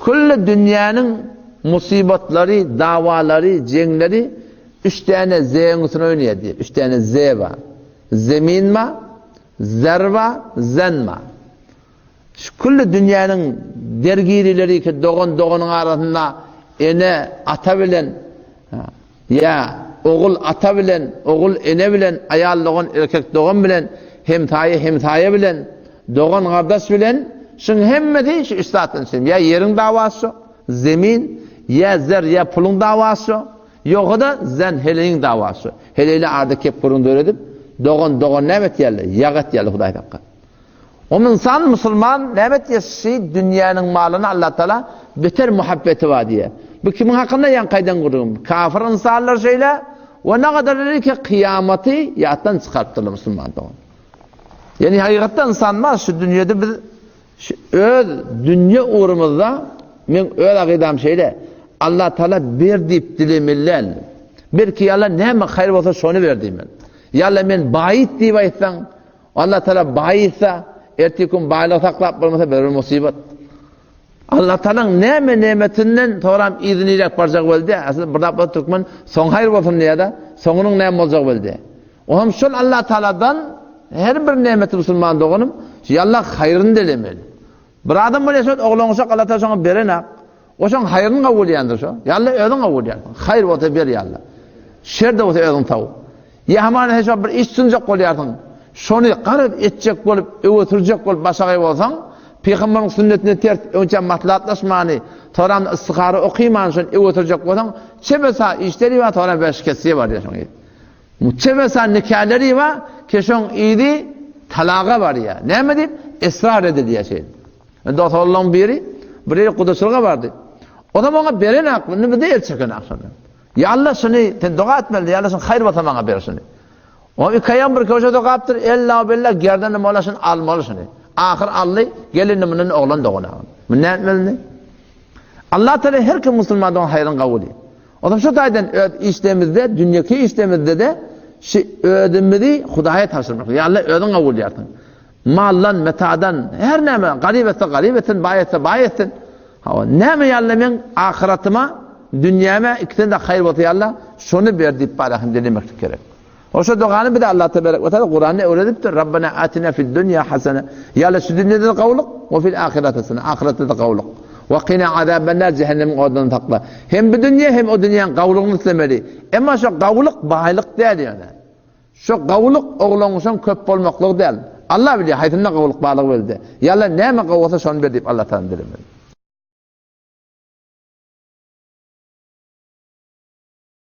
Külli dünýäniň musybatlary, dawalary, jeňleri üç däne Z-iň üstüne oýnaýar diýýär. Üç däne Z bar. Zemin bar, zer bar, zen bar. Şu külli dünýäniň dergirileri ki dogan doganyň arasynda ene ata bilen ýa ogul ata bilen, ogul ene bilen, aýal dogan erkek dogan bilen, hemsaýa hemsaýa bilen, dogan gardaş bilen şuň hemmesi şu üç zatdan çyn. Ýa ýeriň dawasy şo, zemin, ýa zer, ýa puluň dawasy şo, ýogsa-da zen heleýiň dawasy şo. Heleýli arada kep gürrüň döredip, dogan dogan näme etýärler? Ýag etýärler Hudaý sakga. Om ynsan musulman näme etýär şi dünýäniň malyna Allah Taala beter muhabbeti bar diýýär. Bu kimiň hakynda ýaňky aýdan gürrüňim. Kafir ynsanlar şeýle we nagadarlar ki kyýamaty ýatdan çykarypdyrlar musulman dogan. Ýani hakykatda ynsan bar şu dünýede biz şu öz dünýe ugrumyzda men öz akydam şeýle Allah Taala ber diýip dilemeliler. Belki ýa Allah näme haýyr bolsa şony ber diýmeli. Ýa Allah men baýyt diýip aýtsaň Allah Taala baýytsa, ertir gün baýlygy saklap bolmasa bir musibat. Allah Taala'ň näme nemetinden soram yzyny iräk barjagy beldi. Aslynda bir zat bolsa türkmen soň haýyr bolsun diýýär-de, soňunyň näme boljagy beldi. O hem şol Allah Taala'dan her bir nemeti musulman doganym, şu Allah haýryny dilemeli. Bir adam bolýar şol oglan uşak Allah Taala şoňa berenak. O şoň haýryny kabul edýändir şo. Ýa Allah özüň kabul edýärsiň. Haýyr bolsa ber ýa Allah. Şer de bolsa özüň taw. Ýa hamana sen şo bir iş tutunjak bolýarsyň. Şony garaz etjek bolup, öwe sürjek bolup başagaý bolsaň, pygamberiň sünnetine ters öňçä maslahatlaşmany, soram istihara okyman şony öwe sürjek bolsaň, çebesa işleri bar, soram beşkesiye barýar şoň. Çebesa nikaleri bar, ke şoň yzy talaga barýar. Näme diýip? Israr edilýär şeýle. Dost-oglanlaryň biri bir ýere gudaçylyga bardy. Onam oňa beren ak, indi bizde el çeken ak şondan. Ýa Allah şuny sen doga etmeli, ýa Allah şuny haýyr bolsa maňa ber şuny. O iki aýam bir köşede gapdyr, ella bella gerdenini mola şuny almaly şuny. Ahyr aldy, gel indi mundan oglan dogan agyn. Muny näme etmeli indi? Allah Teala her kim musulman dogan haýryny kabul et. Onam şu taýdan öz işlerimizde, dünýeki işlerimizde-de şu özümizi Hudaýa tabşyrmak. Ýa Allah özüň kabul ýarsyň. Maldan, metadan, her näme, garyp etse garyp etsin, baý etse baý etsin. Hawa, näme ýa Alla meň ahyratyma, dünýäme ikisine-de haýyr bolsa ýa Alla, şony ber diýip barahym dilemeklik gerek. Oşo dogany bize Allah tebarek we taala Kuranda öwredipdir. Rabbena atina fid dunya hasana. Ýa Alla şu dünýede-de gowulyk, we fil ahireti hasana, ahyretde-de gowulyk. We qina azabannar, jehennemiň odundan sakla. Hem bu dünýe hem o dünýäň gowulygyny islemeli. Emma şo gowulyk baýlyk däl ýöne. Şo gowulyk oglangyşyň köp bolmaklygy däl. Allah bilýär haýsynda gowulyk barlygy belli. Ýa Alla näme gowy bolsa şony ber diýip Allah tagaladan dilemeli.